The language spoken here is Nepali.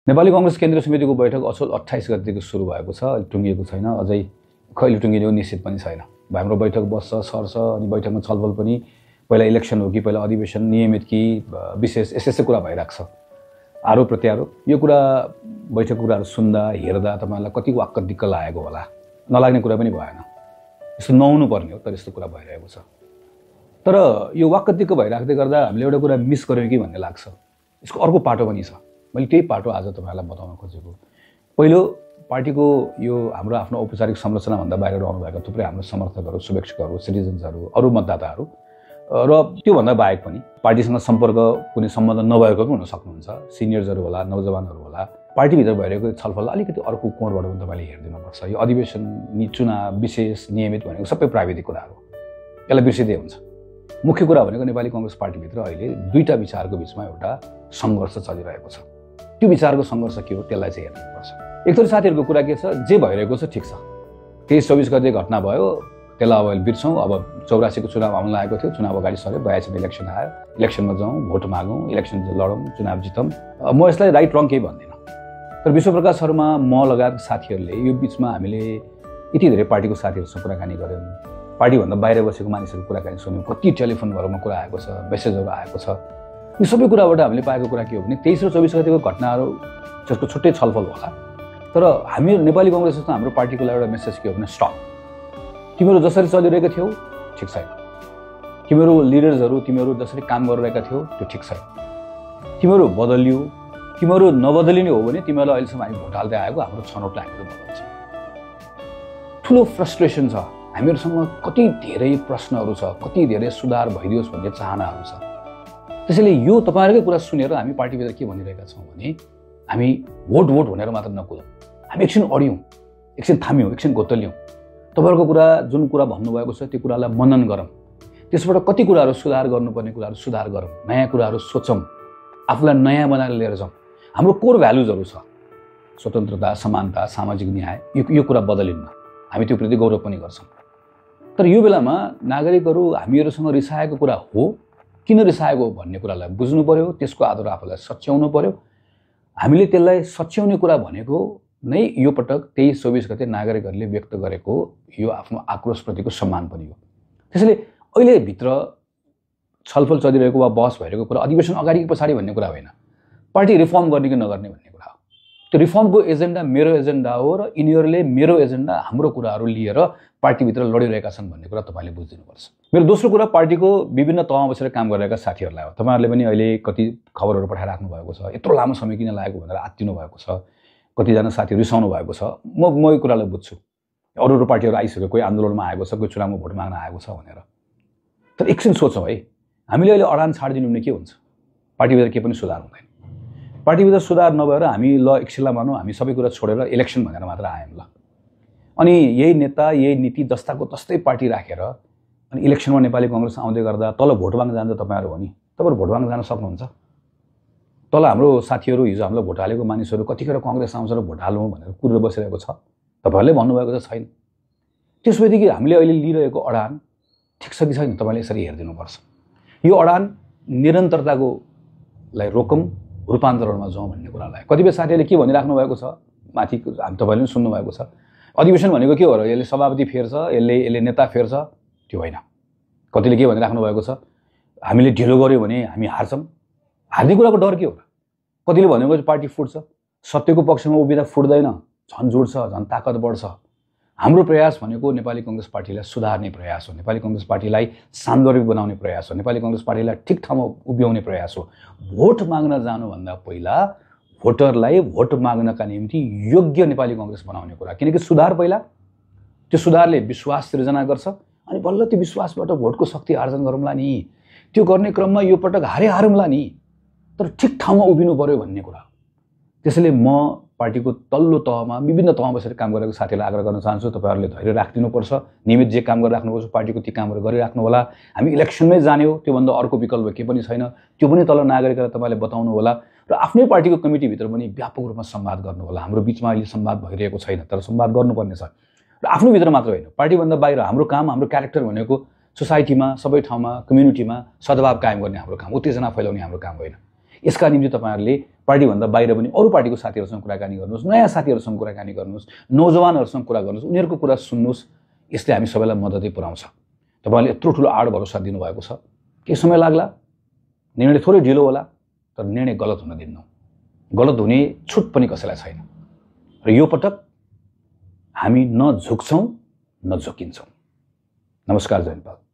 नेपाली कांग्रेस केन्द्रीय समितिको बैठक असोज 28 गतेदेखि सुरु भएको छ। अहिले टुङ्गिएको छैन, अझै कहिले टुङ्गिने हो निश्चित पनि छैन। हाम्रो बैठक बस्छ सर्छ अनि बैठकमा छलफल पनि पहिला इलेक्सन हो कि पहिला अधिवेशन नियमित कि विशेष यस्तै कुरा भइरहेको छ। आरोप प्रत्यारोप यो कुरा बैठक कुराहरू सुन्दा हेर्दा तपाईहरुलाई कति वाक्क दिक्क लागेको होला, नलाग्ने कुरा पनि भएन। यस्तो नहुनु पर्ने हो तर यस्तो कुरा भइरहेको छ। तर यो वाक्क दिक्क भइराख्दै गर्दा हामीले एउटा कुरा मिस गर्यौं कि भन्ने लाग्छ। यसको अर्को पाटो पनि छ। मैले त्यही पाटो आज तपाईहरुलाई बताउन खोजेको। पहिलो पार्टीको यो हाम्रो आफ्नो औपचारिक संरचना भन्दा बाहिर रहनु भएको थुप्रै हाम्रो समर्थकहरू, शुभेच्छुकहरू, सिटिजन्सहरू, अरु मतदाताहरू र त्यो भन्दा बाहेक पनि पार्टीसँग सम्पर्क कुनै सम्बन्ध नभएको पनि हुन सक्नुहुन्छ। सिनियर्सहरू होला, नौजवानहरू होला। पार्टी भित्र भइरहेको छलफल अलिकति अर्को कोणबाट पनि तपाईले हेर्दिनु पर्छ। यो अधिवेशन, चुनाव, विशेष, नियमित भनेको सबै प्राविधिक कुराहरू यसलाई बिर्सिदै हुन्छ। मुख्य कुरा भनेको नेपाली कांग्रेस पार्टी भित्र अहिले दुईटा विचारको बीचमा एउटा संघर्ष चलिरहेको छ। त्यो विचारको संघर्ष के हो त्यसलाई चाहिँ हेर्नुपर्छ। एकथरी साथीहरुको कुरा के छ, जे भइरहेको छ ठीक छ। 23-24 गते घटना भयो, त्यसलाई अब बिर्सौं। अब 84 को चुनाव आउन लागेको थियो, चुनाव अगाडि सर्यो, 82 मा इलेक्सन आयो, इलेक्सनमा जाउँ, भोट मागौँ, इलेक्सन लडौँ, चुनाव जितौँ। म यसलाई राइट रङ केही भन्दिनँ। तर विश्वप्रकाश शर्मा, म लगायत साथीहरूले यो बीचमा हामीले यति धेरै पार्टीको साथीहरुसँग कुराकानी गर्यौं, पार्टी भन्दा बाहिर बसेको मानिसहरुको कुराकानी सुन्यौं, कति टेलिफोनहरुमा कुरा आएको छ, मेसेजहरु आएको छ। यो सबै कुराबाट हामीले पाएको कुरा के हो भने 23 र 24 गतेको घटनाहरु जसको छुट्टै छलफल होला। तर हामी नेपाली कांग्रेस जस्तो हाम्रो पार्टीको लागि एउटा मेसेज के हो भने स्टप। तिमीहरु जसरी चलिरहेका थियौ ठीक छैन। तिमीहरु लिडर्सहरु तिमीहरु जसरी काम गरिरहेका थियौ त्यो ठीक छैन। तिमीहरु बदलियो। तिमीहरु नबदलिने हो भने तिमीहरुलाई अहिलेसम्म हामी भोट हाल्दै आएको हाम्रो छनौटलाई हामीहरु बदल्छ। ठूलो फ्रस्ट्रेसन छ। हामीहरुसँग कति धेरै प्रश्नहरु छ, कति धेरै सुधार भइदियोस् भन्ने चाहनाहरु छ। त्यसैले यो तपाईहरुकै कुरा सुनेर हामी पार्टीभित्र के भनिरहेका छौं भने हामी भोट भनेर मात्र नकुदौं। हामी एकछिन अडियौं, एकछिन थाम्यौं, एकछिन गोतल्यौं। तपाईहरुको कुरा जुन कुरा भन्नुभएको छ त्यो कुरालाई मनन गरौँ। त्यसबाट कति कुराहरु सुधार गर्नुपर्ने कुराहरु सुधार गरौँ। नयाँ कुराहरु सोचौं। आफूलाई नयाँ बनाएर लिएर जाउँ। हाम्रो कोर भ्यालुजहरु छ। स्वतन्त्रता, समानता, सामाजिक न्याय, यो कुरा बदलिन्न। हामी त्यो प्रति गौरव पनि गर्छौं। तर यो बेलामा नागरिकहरु हामीहरुसँग रिसाएको कुरा हो, किन रिसाएको भन्ने कुरालाई बुझ्नु पर्यो, त्यसको आधार आफूलाई सच्याउनु पर्यो। हामीले त्यसलाई सच्याउने कुरा भनेको नै यो पटक 23-24 गते नागरिकहरूले व्यक्त गरेको यो आफ्नो आक्रोश प्रतिको सम्मान पनि हो। त्यसैले अहिले भित्र छलफल चलिरहेको वा बहस भइरहेको कुरा अधिवेशन अगाडि कि पछाडी भन्ने कुरा होइन। पार्टी रिफर्म गर्ने कि नगर्ने भन्ने कुरा हो। त्यो रिफर्मको एजेन्डा मेरो एजेन्डा हो र यिनीहरूले मेरो एजेन्डा, हाम्रो कुराहरू लिएर पार्टीभित्र लडिरहेका छन् भन्ने कुरा तपाईले बुझिदिनुपर्छ। मेरो दोस्रो कुरा पार्टीको विभिन्न तहमा बसेर काम गरिरहेका साथीहरूलाई हो। तपाईहरुले पनि अहिले कति खबरहरू पठाइराख्नु भएको छ। यत्रो लामो समय किन लागेको भनेर आत्तिनु भएको छ। कतिजना साथीहरू रिसाउनु भएको छ। म यो कुरालाई बुझ्छु। अरू पार्टीहरू आइसक्यो, कोही आन्दोलनमा आएको छ, कोही चुनावमा भोट माग्न आएको छ भनेर। तर एकछिन सोचौँ है, हामीले अहिले अडान छाडिदिनु भने के हुन्छ? पार्टीभित्र के पनि सुधार हुँदैन। पार्टीभित्र सुधार नभएर हामी ल एकछिनलाई मानौँ हामी सबै कुरा छोडेर इलेक्सन भनेर मात्र आयौँ ल। अनि यही नेता, यही नीति जस्ताको तस्तै पार्टी राखेर अनि इलेक्सनमा नेपाली कांग्रेस आउँदै गर्दा तल भोट माग्न जान्छ तपाईहरु हो नि। तपाईहरु भोट माग्न जान सक्नुहुन्छ? तल हाम्रो साथीहरू, हिजो हामीलाई भोट हालेको मानिसहरू कतिखेर कांग्रेस आउँछ र भोट हालौँ भनेर कुरेर बसिरहेको छ? तपाईहरुले भन्नुभएको छ छैन। त्यसपछि हामीले अहिले लिइरहेको अडान ठीक छ कि छैन तपाईले यसरी हेर्दिनुपर्छ। यो अडान निरन्तरताको लाई रोकौं, रूपान्तरणमा जाउँ भन्ने कुरालाई कतिपय साथीहरूले के भनिराख्नु भएको छ माथि तपाईले पनि सुन्नु भएको छ। अधिवेशन भनेको के हो र? यसले सभापति फेर्छ, यसले नेता फेर्छ, त्यो होइन। कतिले के भनिराख्नु भएको छ, हामीले ढिलो गर्यो भने हामी हार्छौं। हार्ने कुराको डर के हो र? कतिले भनेको पार्टी फुट्छ, सत्यको पक्षमा उभिँदा फुट्दैन, झन् जोड्छ, झन् ताकत बढ्छ। हाम्रो प्रयास भनेको नेपाली कांग्रेस पार्टीलाई सुधार्ने प्रयास हो, नेपाली कांग्रेस पार्टीलाई सान्दर्भिक बनाउने प्रयास हो, नेपाली कांग्रेस पार्टीलाई ठिक ठाउँमा उभ्याउने प्रयास हो। भोट माग्न जानुभन्दा पहिला भोटरलाई भोट माग्नका निम्ति योग्य नेपाली कांग्रेस बनाउने कुरा। किनकि सुधार पहिला, त्यो सुधारले विश्वास सृजना गर्छ अनि बल्ल त्यो विश्वासबाट भोटको शक्ति आर्जन गरौँला नि। त्यो गर्ने क्रममा यो पटक हारौँला नि, तर ठिक ठाउँमा उभिनु पर्यो भन्ने कुरा। त्यसैले म पार्टीको तल्लो तहमा विभिन्न तहमा बसेर काम गरेको साथीहरूलाई आग्रह गर्न चाहन्छु, तपाईहरुले धैर्य राख्दिनुपर्छ। नियमित जे काम गरिराख्नुपर्छ पार्टीको ती कामहरू गरिराख्नु होला। हामी इलेक्सनमै जाने हो, त्यो भन्दा अर्को विकल्प के पनि छैन। त्यो पनि तल नागरिकलाई तपाईले बताउनु होला र आफ्नै पार्टीको कमिटीभित्र पनि व्यापक रूपमा संवाद गर्नु होला। हाम्रो बीचमा अहिले संवाद भइरहेको छैन, तर संवाद गर्नुपर्ने छ। र आफ्नो भित्र मात्र होइन, पार्टीभन्दा बाहिर हाम्रो काम, हाम्रो क्यारेक्टर भनेको सोसाइटीमा, सबै ठाउँमा, कम्युनिटीमा सद्भाव कायम गर्ने हाम्रो काम, उत्तेजना फैलाउने हाम्रो काम होइन। यसका निम्ति तपाईहरुले पार्टीभन्दा बाहिर पनि अरू पार्टीको साथीहरूसँग कुराकानी गर्नुहोस्, नयाँ साथीहरूसँग कुराकानी गर्नुहोस्, नौजवानहरूसँग कुरा गर्नुहोस्, उनीहरूको कुरा सुन्नुहोस्। यसले हामी सबैलाई मद्दतै पुर्याउँछ। तपाईँले यत्रो ठुलो आड भरोसा दिनुभएको छ, केही समय लाग्ला, निर्णय थोरै ढिलो होला, तर निर्णय गलत हुन दिन्नौँ। गलत हुने छुट पनि कसैलाई छैन। र यो पटक हामी न झुक्छौँ न झुकिन्छौँ। नमस्कार, जय नेपाल।